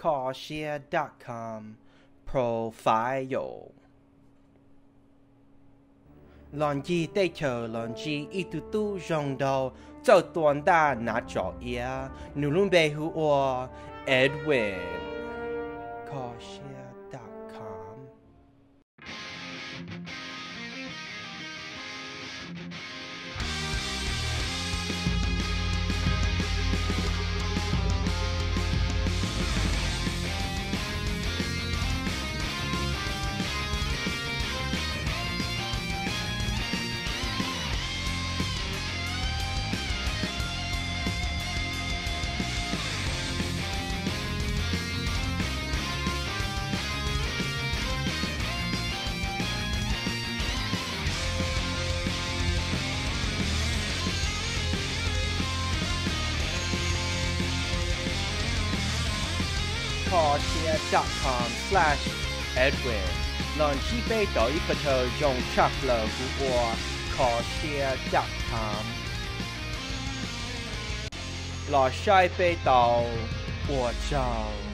kho siab dot com profile. Los ncig teb chaws los ntsib ib tug tub zoo nraug txawj tua ntaj hnav tsom iav, nws lub npe hu ua Edwin. Kho siab dot com. Kho siab dot com slash Edwin. Los ntsib peb tau ib qho chaw zoo tshaj plaws hu ua kho siab dot com. Los saib peb tau. Ua tsaug.